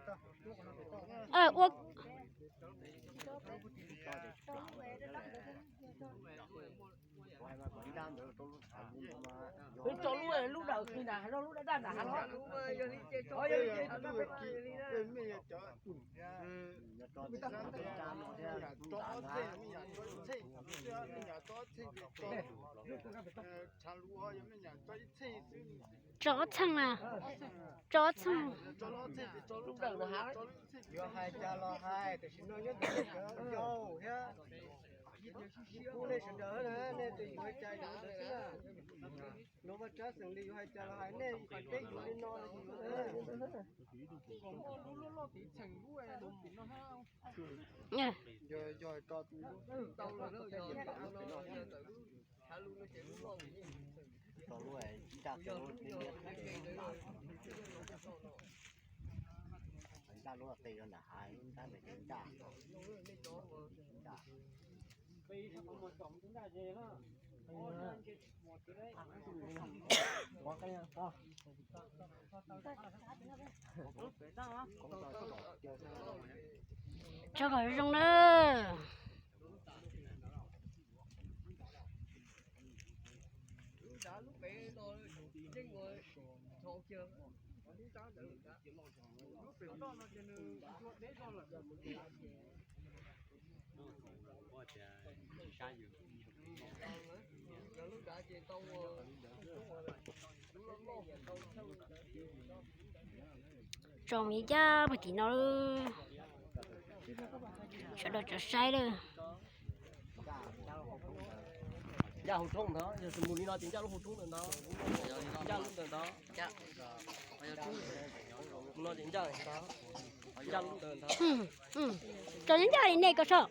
Ua Peb tso lub, lub dawm qis nram hav no, lub daj daj nram hav no. Tso ob txheej na, tso ob txheej. Lub dawm nram hav. Yuav hais cas los hais, tam sim no nyob ntawm nej cov yau thiab kuv nej sawv daws na, nej tus yuav hais cas yuav ntawd xwb na. Luag Vaj Tsab xeem li yuav hais cas los hais, nej peb yuav li no. Tso kom zoo na. Tso ib cab puag tim no, sawv daws tso saib lawm. Ncaj hauv roob ntawd, yog mus li no ces ncaj lub hauv roob ntawd ntag. Ncaj lub ntawd ntag. Mus no ces ncaj ntawd. Ncaj lub ntawd ntag. Tso ncaj li nej ko so.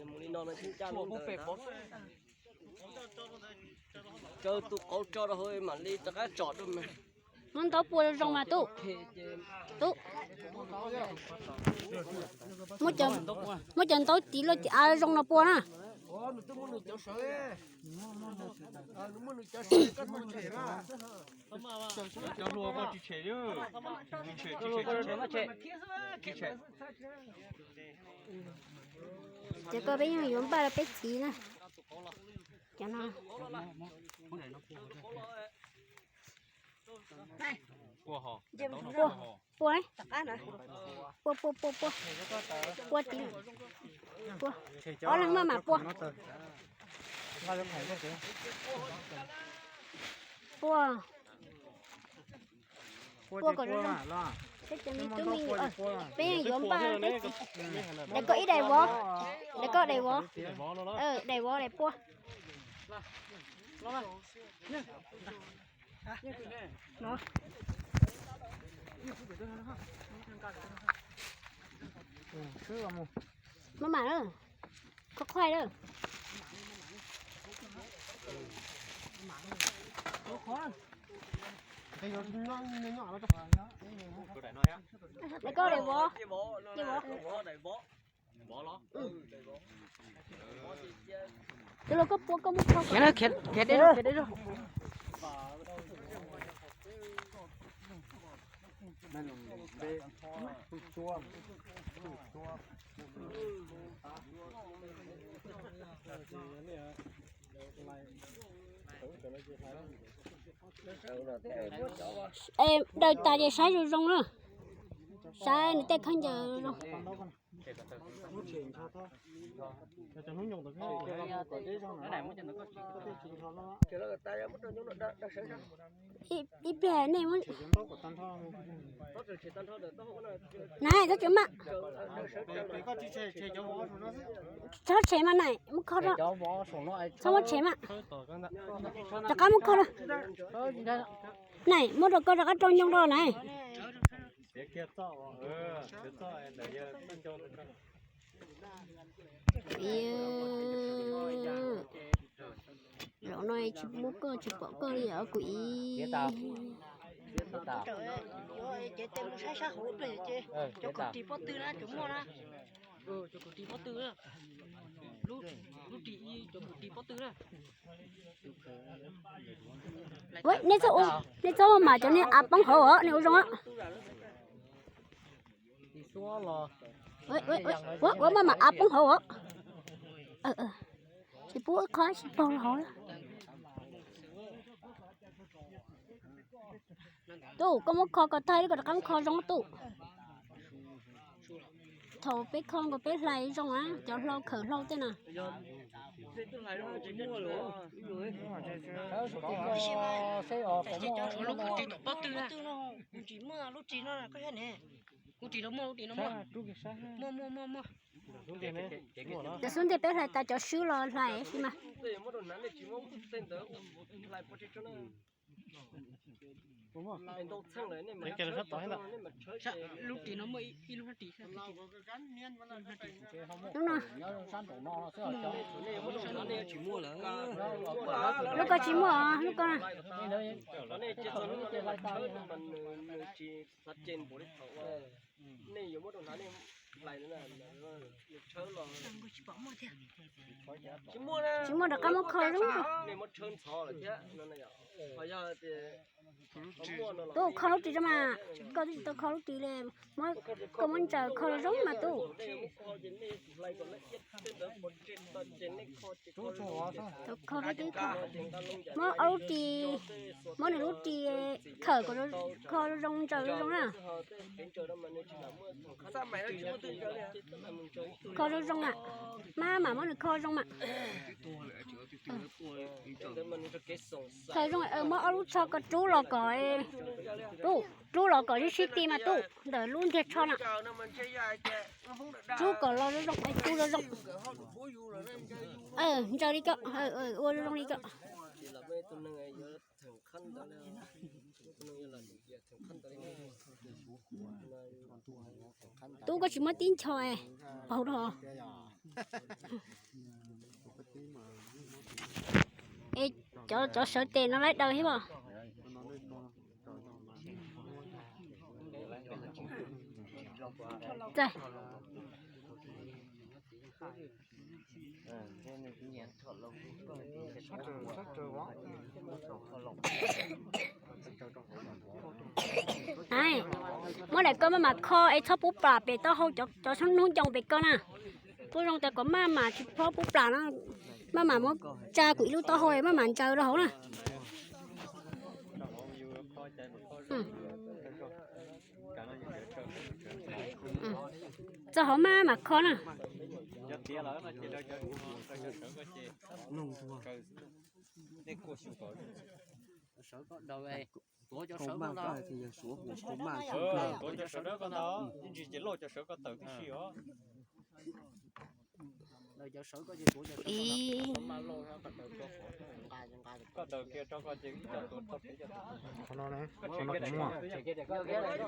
Mus li no no ces ncaj lub ntawd ntag. Tsaws tus qauv tso rau hauv mam li rov qab tsom rau mas. Muab ntaub pua zoo mas tub. Tub. Muab cov ntaub tiv luaj tiv av zoo no pua na. Ces koj peb yeej yuav npaj rau peb txiv na. Cov no. Pua, pua, pua, pua, pua. Pua tim, pua. Ob leeg maj mam pua. Pua. Pua kom zoo zoo. Peb cov me tub me nyuam, peb yeej yuav npaj peb txiv. Daim koj ib daim vov, daim koj daim vov. Daim vov daim pua. Maj mam na, qhuav qhuav na. Daim koj daim vov, daim vov. Tus los koj puab koj muab phau khiav, khiav deb zog, khiav deb zog. Es daws tas ces saib zoo zoo na, saib nws tej khaub ncaws zoo. Ib pliag nej, na txhob tseem maj, txhob tshem mas na, muab kho rau, txhob muab tshem mas, rov qab muab kho rau, na muab rau koj rov qab rau ncoo rau na. Zaum no tsis muaj koj tsis pom koj li os kuv ib. Ces mus saib sab hauv ib pliag ces cov kom ris pob tw na, cov muaj na, cov kom ris pob tw na. Nej txhob, nej txhob maj mam cov niag av poob hauv os, nej ua zoo os. Ua maj mam av poob hauv os. Tsis pub qhov tsis paug hauv. Tub, koj muab kho ko thaij, koj rov qab muab kho zoo tub. Thaum peb kho nkaus peb hlais zoo na, cov hlau khawm hlau tej na. Lub ris no muaj, lub ris no muaj. Tam xub ntiag peb hlais tas cov swb los hlais sis mas. Lub ris no muaj ib lub ris. Lub no. Lub ko tsis muaj, lub ko. Tsis muaj rov qab muab kho zoo. Tub, kho lub ris rau mas, koj twb tsis tau kho lub ris li, koj muab ntsaws kho zoo mas tub. Tau kho rau tib kho. Muab ob lub ris, muab nws lub ris khawm kom kho zoo ntsaws zoo na. Kho zoo zoo na, maj mam muab nws kho zoo mas. Kho zoo, muab ob lub tsho ko rub los kom, rub los kom sib sib ti mas tub, ntawm lub ntiag tsho na. Rub kom los zoo zoo, rub zoo zoo. Ntsaws li ko, ua zoo zoo li ko. Tub, koj tsis muab tib ncho es paug rau. Es cov, cov sawv tes no lawv daws thiab os. Muab daim ko maj mam kho es txhob pub plam pem taub hau cov hnub ncoo pem ko na. Pub zoo tas kom maj mam tsis txhob pub plam no. Maj mam muab tsa kuv ib lub taub hau maj mam ntsaws rau hauv na. Txog hauv maj mam kho na. Qhov no, qhov no kuv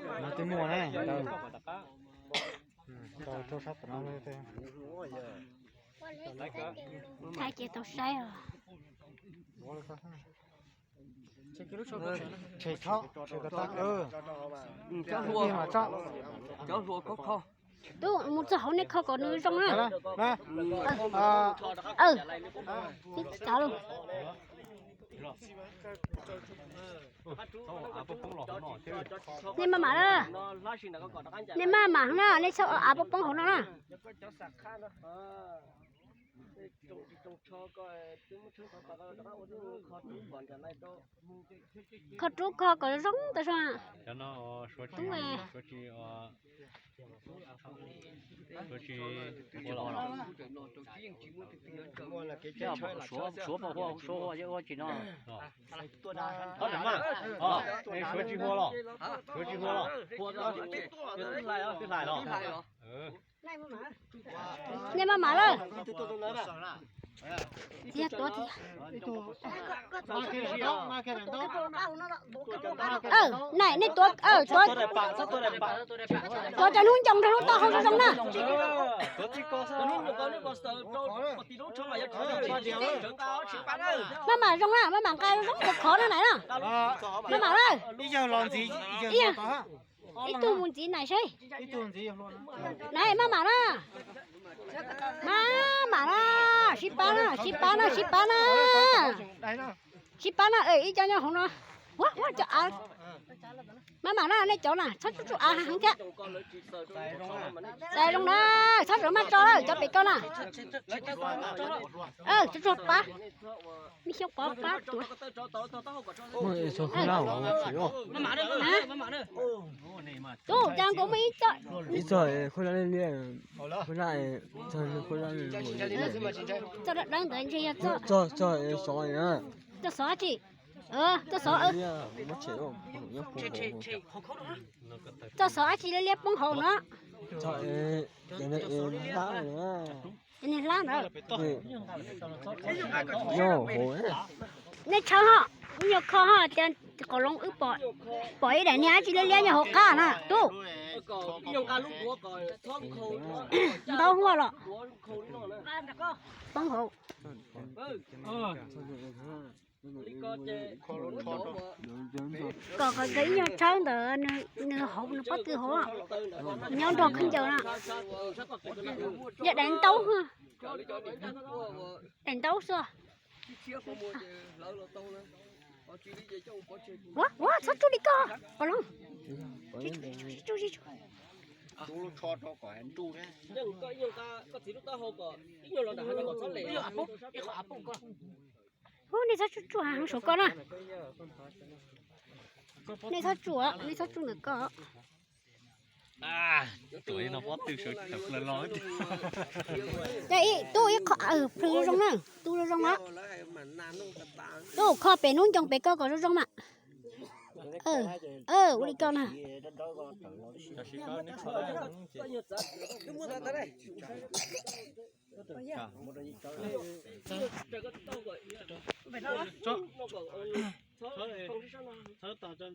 muaj, no twb muaj na. Rau sab tom no. Thaij ces tau saib os. Tshem tso, tshem tso, cov hlua kho kho. Tub, mus txog hauv nej kho kom nws zoo na. Tib tsav lus. Nej maj mam na. Nej maj mam na, nej txhob av poob poob hauv no na. Kho rub kho kom zoo tas zog. Suav pom hua, suav hua ua tsis no. Suav tsis hua los? Suav tsis hua los? Twb hlais los? Nej maj mam lawm. Tiag tuav tiag. Naim nej tuav, tuav, tuav cov hnub ncoo rau lub taub hau zoo zoo na. Maj mam zoo na, maj mam nqa zoo khov khov no Naim na. Maj mam na. Ib tug mus ntxiv Naim saib. Naim maj mam na. Maj mam na, sib pab na, sib pab na, sib pab na. Sib pab na, ib co nyob hauv no. Ua ua cov av. Maj mam na, nej cov na txhob tsuj tsuj av heev thiab. Txais zoo na, txhob tsuj maj tso lawm cov pem koj na. Tsuj tsuag pab, me xyoob pov pab tuav. Tub, cas nkaus muaj ib txoj, ib txoj, txoj dawb ntawd ntshe yog txoj, txoj xov tsi, txoj xov, txoj xov dab tsi liab liab poob hauv no. Cov niag hlab ntawd. Nej tshawb ho, ib nyuag kho ho tias qos loov wb pom ib daim niag dab tsi liab liab nyob hauv qab na tub. Ntaub huaj los poob hauv. Kom qhov ib nyuag tshawb ntawd nws hauv nws pob tw hauv, nyob nrog khaub ncaws na. Yog daim ntaub, daim ntaub xwb. Ua ua txhob tsuj li koj, qos loov. Ub, nej txhob tsuj tsuj heev saum koj na. Nej txhob tsuj, nej txhob tsuj ntawm koj. Tub ib qho plhws zoo zoo na, tu zoo zoo na. Tub kho pem hnub ncoos pem koj kom zoo zoo mas. Ua li koj na.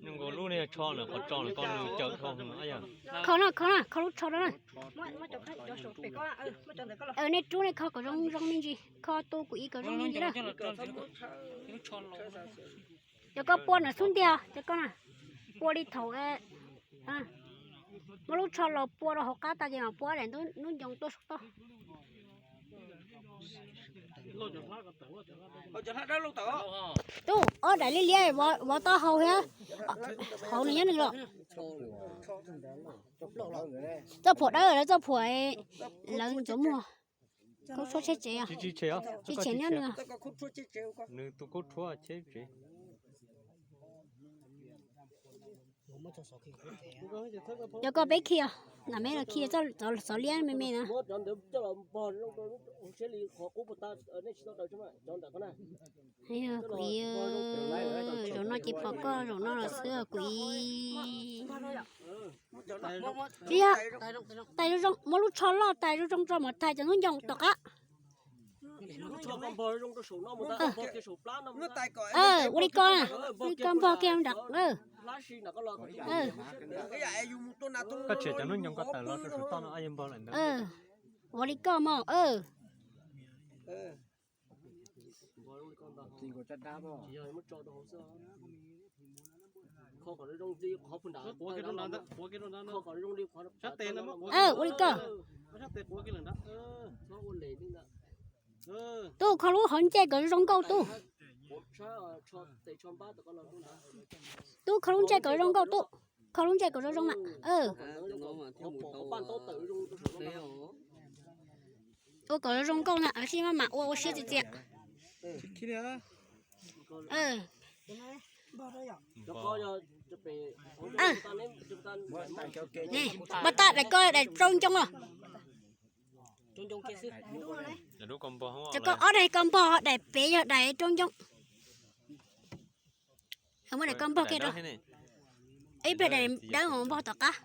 Nkaus lub ne, tsho na, qhov tso na koj nws caw dhau no yog. Kho na, kho na, kho lub tsho rau na. Nej rub nej kho kom zoo zoo me ntsis, kho tu kuv ib kom zoo me ntsis na. Cov koj pua na xub ntiag, cov koj na, pua li thaum muab lub tsho los pua rau hauv qab tas ces mam pua daim hnub ncoos tuaj saum toj. Tub, ob daim liab liab vov taub hau thiab, hauv nws nyob nws los. Txoj phuam dawb lawv txoj phuam lawv ntxuav muag. Khaub tshuab tsheb tsev, tsheb tsev nyob nws. Nws tus khaub tshuab tsheb tsev. Cov koj peb khi, nam me los khi txoj xov liab me me na. Kuv, zaum no ces pom koj zaum no los xwb kuv. Tsis yog, tais zoo zoo, muab lub tsho loj tais zoo zoo tso mus tais cov hnub ncoos tom qab. Ua li ko, ua li ko npog kiag nram. Koj tshem cov hnub ncoos koj tawm los rau saum toj no, yog npog lawm ntawd. Ua li ko mog. Ua li ko. Tub, kho lub hauv ncej kom zoo nkauj tub. Tub, kho lub ncej kom zoo nkauj tub. Kho lub ncej kom zoo zoo na. Ua kom zoo zoo nkauj na, sib maj mam ua ua siab txias txias. Npog tag daim ko daim rau ncoo os. Cov koj ob daim ko npog, daim pem yog daim rau ncoo. Muab daim ko npog kiag rau. Ib pliag daim dawb npog tom qab.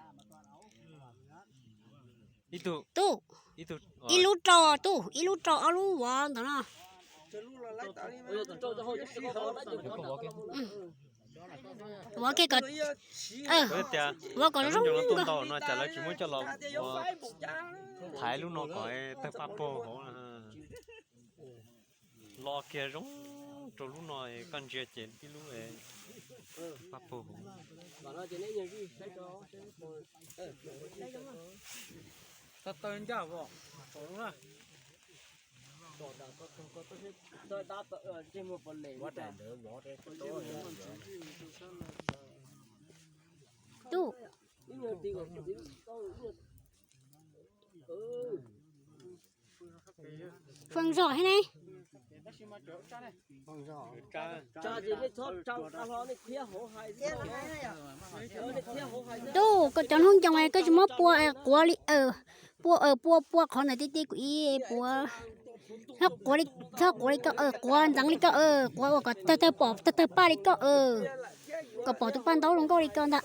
Tub, ib lub rau tub, ib lub rau ob lub vov ntawm no. Vov kiag kom, vov kom zoo nkauj. Ntau no cas lawv tsis muab coj los thaiv lub no kom tawg paj paug hauv. Lo kiag zoo rau lub no, koj ntsia ces tib lub paj paug hauv. Tau tau ncaj vos. Tub, feem zog thiab ne. Tub, koj cov hnub nyoog koj tsis muab pua quav li, pua pua pua qhov ntawd tib tib kuv ib puav. Txhob quav li, txhob quav li koj, quav ntxeev li koj, quav ua kom tawg tawg pom tawg tawg paj li koj, kom pom tus paj ntaub zoo nkauj li koj ntag.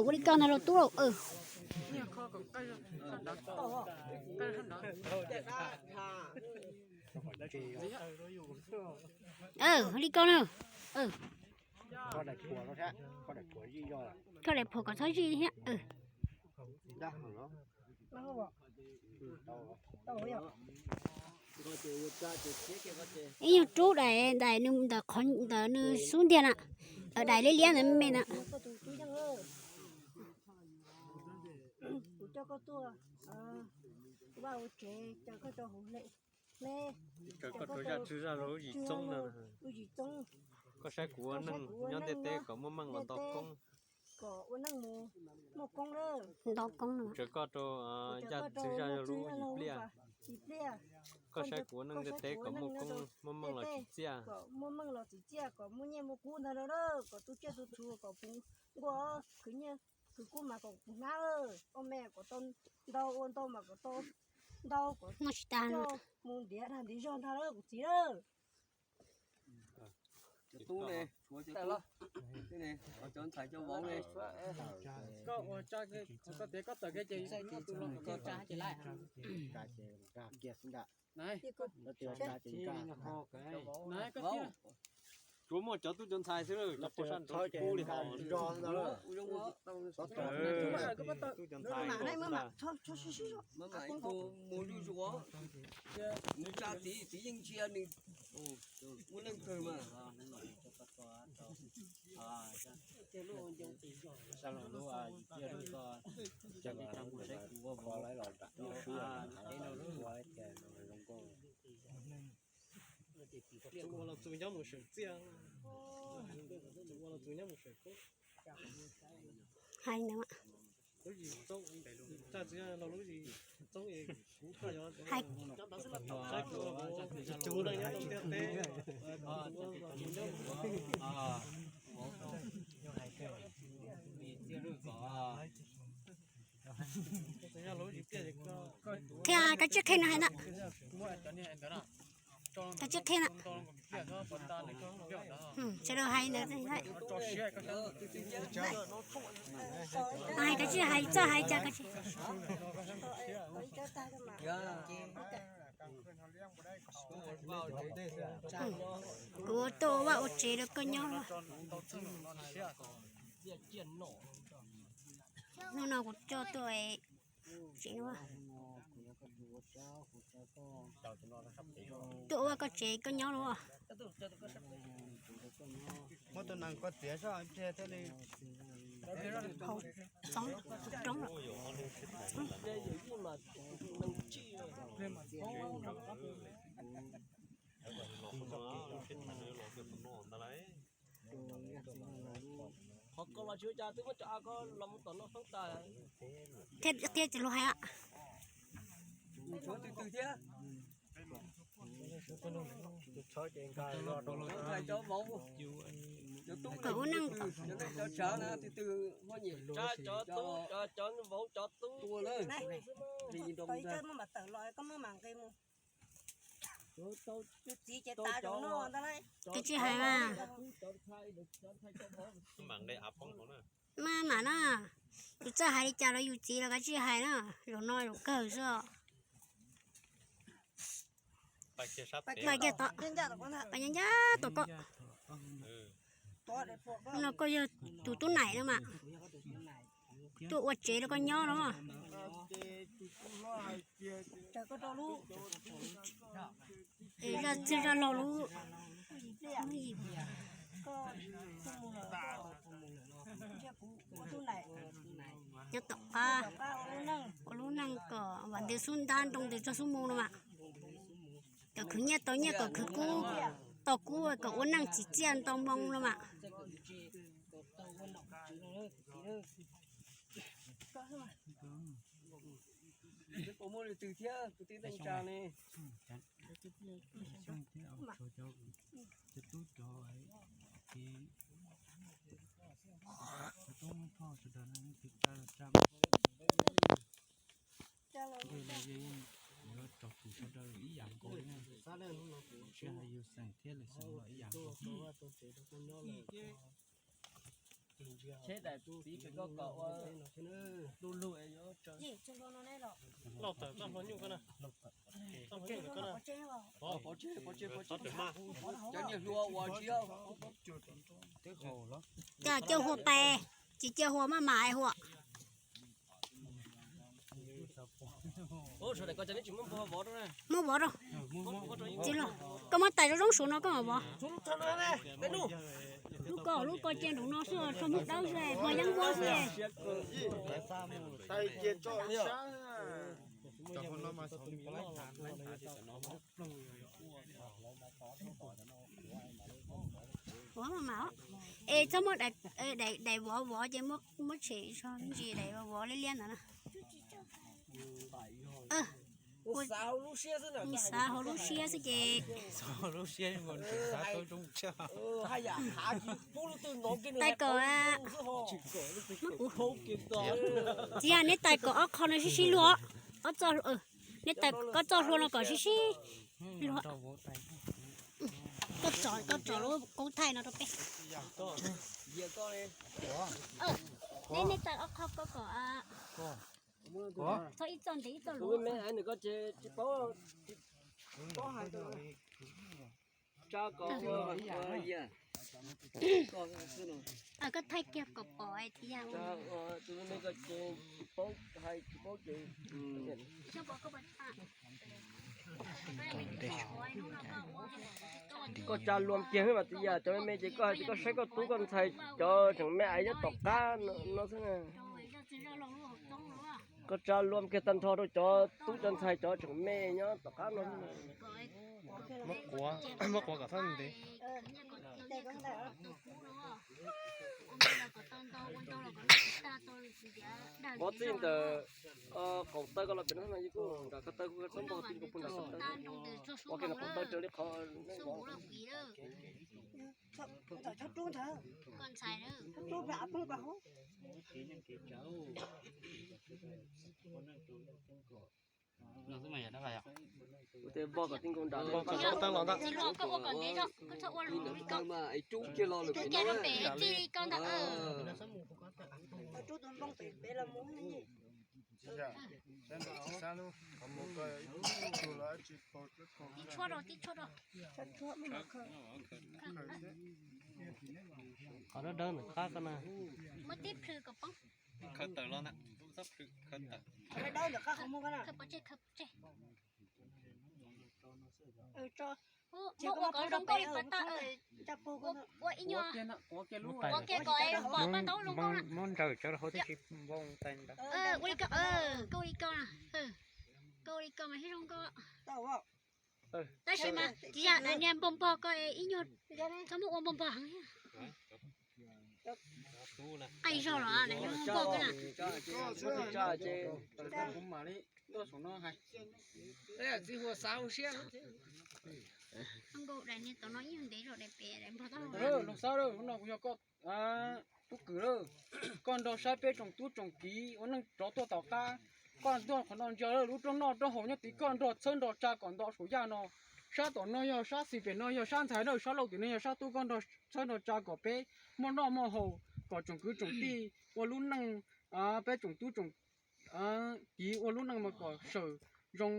Ua li koj ntag los tub lauj. Li koj na. Koj daim phuam kom txhob zij thiab. Ib nyuag rub daim, daim nws ntawm qhov ntawd nws xub ntiag na, daim liab liab ntawd me na. Koj rau zaj tswv zaj lub yim txoob na. Koj saib kuv ua neej nyob ntiaj teb kom muaj meej los nto koob. Nto koob. Tsuav koj rau zaj tswv zaj lub yim pliaj. Koj saib kuv ua neej ntiaj teb kom muaj koob muaj meej los tsim txiaj. Kom muaj meej los tsim txiaj, kom muaj nyiaj muaj kub ntag lauj, kom tu tsiaj tu txhu, kom puv nkuaj khwv nyiaj khwv kub mas kom puv hnab, ua me kom tau ntau, ua ntau mas kom tau ntau, kom coj mus ntiav dag ntiav zog ntag lauj kuv txiv lauj. Cov tub ne, tshuav cov tub, cov ntxhais cov vauv ne. Koj ua tsa, koj tias koj tawm kiag ces koj tus los koj tsa ces lawm. Tsuav muaj cov tub cov ntxhais xwb, cov pog sab nraud tsis pub li hos. Tub cov ntxhais, mus zuj zus, nws tsa txiv, txiv yeej ntsia nws, muaj leej twg mas. Ua los txus nyob mus sawm txiaj, ua los txus nyob mus sawm koob. Hais ntawd. Hais. Qhia, kav tsij qhia no hais na. Kav tsij qhia na. Sawv daws hais ntawd. Hais kav tsij hais, txawj hais cas kav tsij. Kuv tuaj ua vaj ua tsev rau koj nyob. Hnub no kuv coj tuaj tsev no. Tuaj ua koj tsev koj nyob los. Muab tus nees koj txiav saib thiaj li. Hauv txoov roob lawm. Qhov ko los tsis ua cas twb muab cov av ko los mus tom no xoob tas. Thiab tias tsis lus hais. Kom ua neej. Cov tub, cov vauv, cov tub. Kav tsij hais mas. Maj mam na, yus txawj hais li cas los yus txiv los kav tsij hais na, zaum no zaum kawg xwb. Pais kiag tod, pais ncaj ncaj tom koj. No koj yog tus tub naim no mas, tuaj ua tsev rau koj nyob no. Zaj txwg zaj laug lub. Nyob tom qab ua lub neej kom vam ntws xub ntab nroo ntws txog xub mus no mas, kom khwv nyiaj tau nyiaj, kom khwv kub tau kub, kom ua neej tsim txiaj ntau moo no mas. Ntej no yuav rau kuv sawv daws ib yam nkaus, tsis hais yus xeem thiab lwm xeem los ib yam nkaus. Tsheb daim txiv pem koj kom ua du lug es yuav tsawg. Lauj tawm txoj hlua nyuj ko na. Txoj hlua nyuj ko na. Cov niag hlua ua ntsia. Cas cia hua pais, tsis cia hua maj mam hua. Muab vov rau. Tsis los, koj muab tais zoo zoo suav no koj mam vov. Lub ko lub ko cia nroos no xwb, tso muag dawb xwb, pog yeeb npuab xwb. Vov mas mas, es txhob muab daim vov vov ces muab tshem tso me ntsis, daim vov vov liab liab ntawd na. Xav hauv lub siab xwb ces. Xav hauv lub siab, xav tau zoo tshaj. Tais kom, txiv yam, neb tais kom ob qho no sib sib luag, ob txoj, neb tais koj txoj hlua no kom sib sib luag. Koj tso, koj tso lub koob thaij no rau peb. Neb, neb tais ob qho ko kom txhob ib txoj ntev ib txoj luv. Tsa kom, koj thaij kiag kom pom txiv yam. Tus me ko ces tsis paub hais tsis paub ces. Koj tsa luam kiag xwb mas txiv yam, cov me me ces koj hais tias koj saib koj tub koj ntxhais cov tseem me aiv nyob tom qab no xwb na. Koj tsa luam kiag tag nrho rau cov tub cov ntxhais cov tseem me nyob tom qab no xwb na. Muab quav kom txhob ntev. Vov txij ntawm qaum taw ko los pem no, kuj nram ko taw kuj txhob npog ti nkaus puag nram ko taw. Ua ke nram qaum taw raws li qhov Kuv tes npog kom ti nkaus nram. Txiv hluas, koj ua kom ntev zog, koj txhob ua lus li ko. Rub kiag rau pem txij li ko ntag. Tib tshuab rau, tib tshuab rau. Qhov dawb dawb ntawm qab ko na. Muab tib plhws kom poob. Khaws tawm los ntag, txhob plhws, khaws tawm. Khaws pov tseg, khaws pov tseg. Muab ua kom zoo nkauj li pas tas. Ua ib nyuag, ua ke kom pom pas tas zoo nkauj na. Muab nraws tso rau hauv tib si npoo tais ntawd. Ua li ko, koj ua li ko na. Koj ua li ko mas thiaj zoo nkauj. Tab sis mas txiv yam, daim niag npog npog ko ib nyuag, txhob muab ua npog npog heev. Qis zog los daim niag npog npog ko na. Zoo nkauj, daim niag tom no ib nyuag ntev zog daim pem daim npog tau. Lus xav, lub no kuv yog koj tub kwv lawm, koj nrog saib peb tsoom tub tsoom kiv ua neej tsov tuaj tom qab. Koj tuaj qhov no ntsia lub rooj noj rooj haus nyob tid, koj nrog txhawb nrog tsa kom nto saum yaj no. Sab tom no yog sab xis, pem no yog sab ntxhais na, sab laug tim no yog sab tub, koj nrog txhawb nrog tsa kom peb muaj noj muaj haus, kom tsoom kwv tsoom tij ua lub neej, peb tsoom tub tsoom kiv ua lub neej mas kom sawm zoo,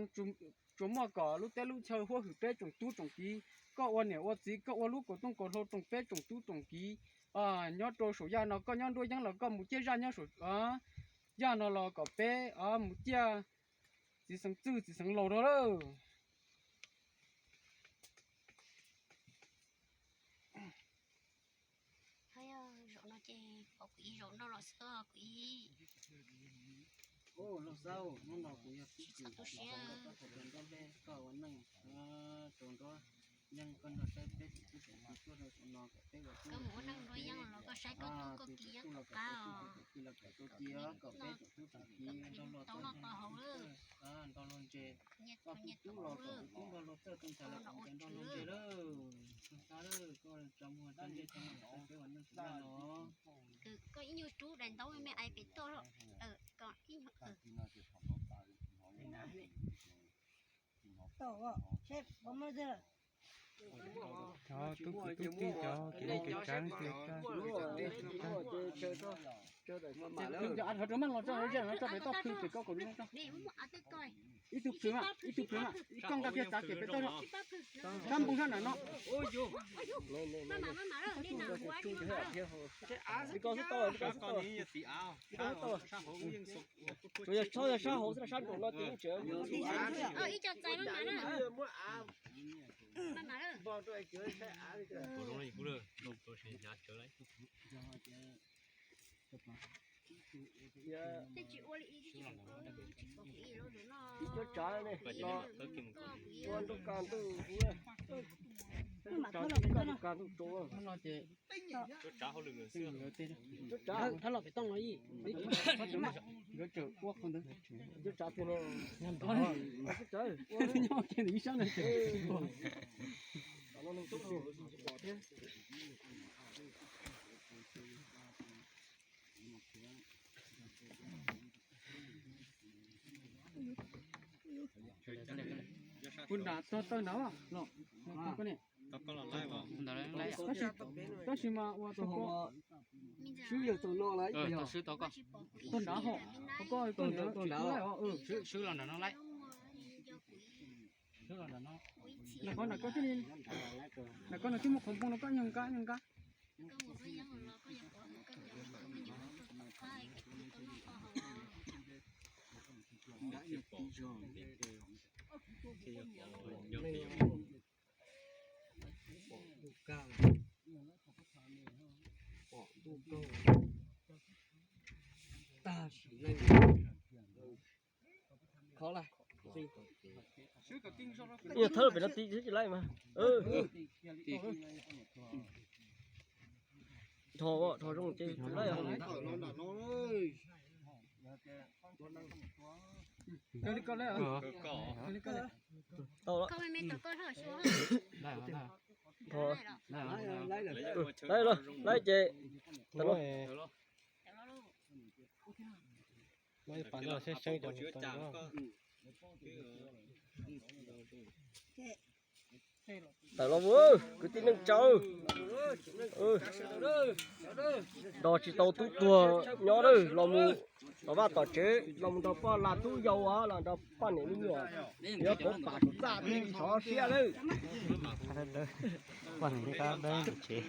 tsuas muaj kom lub teb lub chaw huab hwm peb tsoom tub tsoom kiv. Koj ua niam ua txiv, koj ua lub kaum tooj kaum hlau roos peb tsoom tub tsoom kiv nyob rau saum yaj no. Koj nyob nruab yeeb los koj mus ciaj zaj nyob saum yaj no los kom peb mus ciaj txiv xeev txwj txiv xeev laus rau lawm. Zaum no ces pom kuv ib zaum no los xwb, kuv ib Ua, Lauj Xab, hnub no kuv yog tub ceev xwm koj tau nrog neb koj ua neej rau nruab yeeb, koj nrog saib peb tsoom tub tsoom kiv tuaj rau saum no kom peb ua tub ua kiv, tus tub los kom tau tub, tus kiv los kom tau kiv, kom peb tsoom tub tsoom kiv nrog luag txawj nrog luag ntse, koj tus tub los kom tus tub nrog luag txawj, tus ntxhais los kom ntxhais nrog luag ntse lawm. Lauj Xab, koj tso muag tso ntsej tso muag saib peb ua neej tsis noj no. Koj ib nyuag rub daim ntaub me me ais pem toj, kom ib nyuag Cov tub tub tij cov kev cov tsav, ib tug plhws mas, ib tug plhws mas, ib koj nqa kiag txav kev pem toj, sab npoo sab nram no. Tsuas yog sab, yog sab hauv xwb, sab nraum no ces yeej tseem. Ib co txais maj mam na. Tej tsis ua li ib, tsis pom ib lub no. Cov tsav ne, ua ntuj kas ntuj ua, cov tsav ntuj kas ntuj tso. Cov tsav hauj lwm xwb. Cov tsav thab los pem toj no ib. Cov tsav tiag no. Nyob ntawd, nyob kiag ntawm ib sab ntawd. Kuv nram tog taw nrad los, koj ne. Tab sis mas ua tau koj. Swb yog tau no lawm, tog nrad hos, koj koj niam tsis tau lawm os. Swb los nram no lawm. Nram koj nram koj thiaj li, nram koj nws twb muaj qhov npoo no, koj nyoog nqa nyoog nqa. Pom ntuj kawg, pom ntuj kawg tag sim neej. Khov lawm, yog thawb pem no ti tsis laij mas. Dhos, dhos zoo ces tsis laij. Tau lawm. Laij los, laij ces tau lawm. Tawm los mus, kwv tij neej tsa, nrog tsis tau tub tuag nyob lawm, los mus tom vaj tom tsev, los mus nrog poj lam tub yau los nrog poj niam me nyuam, yuav pov pam txaj thiab txhob siab lawm. Poj niam dawb tsev.